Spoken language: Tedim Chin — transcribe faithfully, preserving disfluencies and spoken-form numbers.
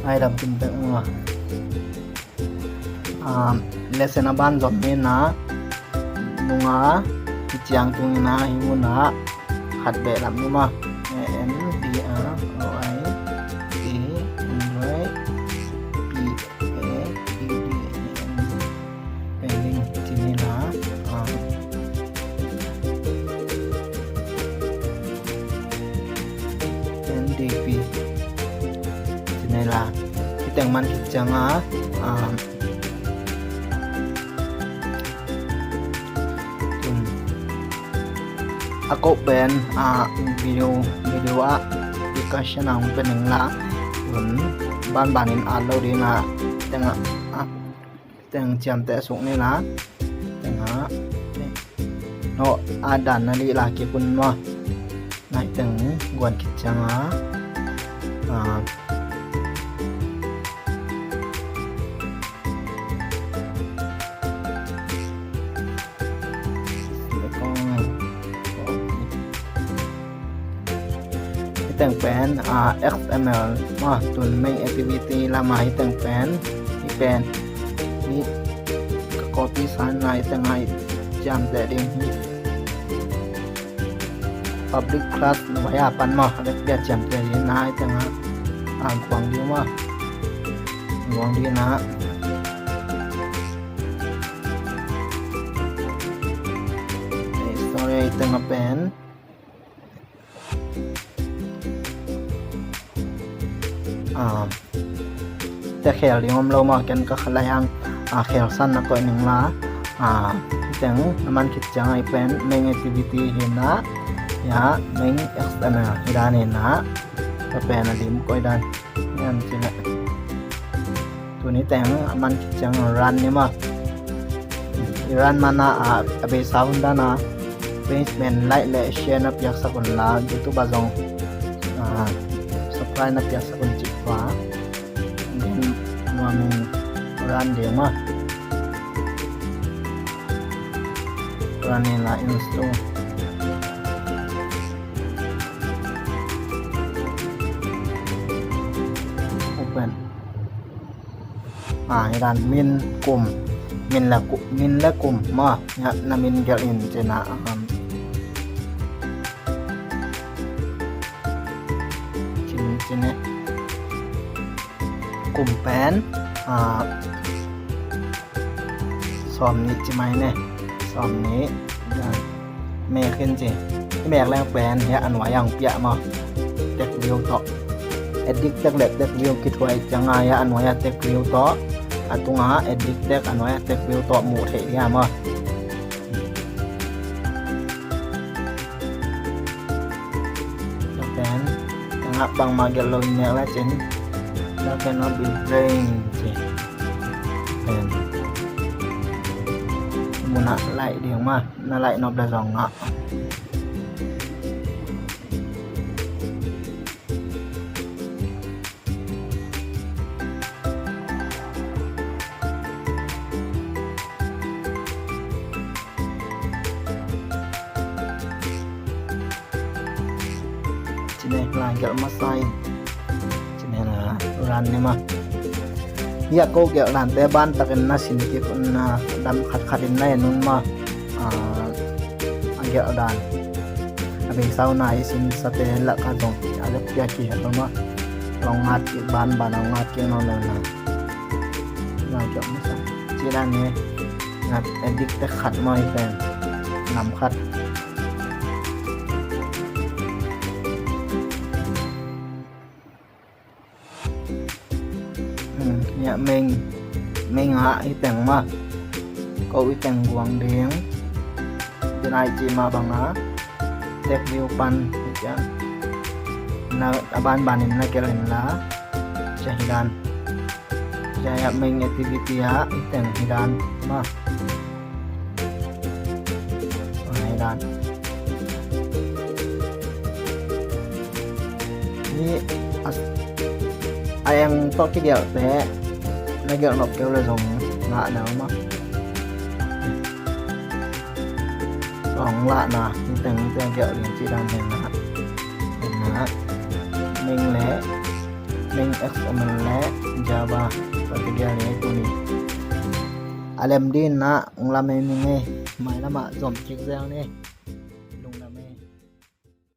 Ngaidam kimtek ung a. Ah, lesson a ban zom ni na, nunga kiciang tung ni na, hi mun a khat behlap ni ma. A N D R O I T, Android, P A D D, Pairing ci ni la, ah, N D P ci ni la. Hi teng man khit ciang a, ah, tun a koh pen, ah, video, video ah discussion a hong pe ning la, tun banbanin at lo ding a, teng a, ah, teng ciamteh suk ni la, teng a, no, a dan na lih la kik un maw. Nai teng guan khit ciang a, ah, hi teng pen, ah, X M L maw, tun main activity lam a hi teng pen, hi pen, hi ka copy sa na, hi teng a hi ciamteh ding hi. Public class nuai a pan maw, a bek pia ciamteh ding na, hi teng a, ah, guang ding maw. Guang ding na. Eh, sorry, hi teng a pen. Ah, te khel ding om lo maw, ken ka khat lai hang, ah, khel san na koih ning la. Ah, hi teng a man khit ciang a hi pen main activity hi na, ya, main X M L hi dan hi na, ka pen a lim koih dan. Yan ci le. Tuni teng a man khit ciang run ni maw. I run man a, a, a beisa hun dan a, please pen like le share na piaksak un la, YouTube a zong, ah, subscribe na piaksak un cih tua. Then nuam in run ding maw. Run in la, install. Open. Ah, hi dan min kum. Min le kum, min le kum maw. Ya, na min gelh in ci na, um, ci min ci ne. Kum pen, ah, sawmnih ci mai ne. Sawmnih. Mek in ci. I mek leng pen hi a nuai a hong piak maw. Text view tawh. Edit text le text view kithuah ciang a hi a nuai a text view tawh, a tung a edit text, a nuai a text view tawh muh theih ding a maw. Pen, tengah bangmah gelh lo in nek le cin. That cannot be playing ci. Pen, mun ah laih ding maw, na laih nop le zong ah. Cine la gelh masa in. Cine la run ni maw. Hi a ko gelh dante ban takin na sin kik un, na dam khat khat in na en un maw. Ah, a gelh dan. A beisa hun a i sinsate lak a zong a lek pia kihel lo maw. Hong ngat kik banban, hong ngat kik nawn lo na. Ngat kik masa. Ci dan hi. Ngat edit text khat maw hi pen. Nam khat. Hmm, ya meng, meng ah hi teng maw. Ko hi teng guang ding. Denai ci mah bang a text view pan hi ciang. Na a banban in na gelh in la. Cia hi dan. Cia ya main activity ah hi teng hi dan maw. Hi dan. Hi a, a eng tawh kigelhte na gelh nop kei uh le zong ngah na maw. Hong lahna hi teng te gelh ding ci dan hi na. Hi na. Meng le Ning X M L le Java ka kigial ni tuni. A lem ding in ah ong lam hi ning ei. Mailam ah zom kik zel ni.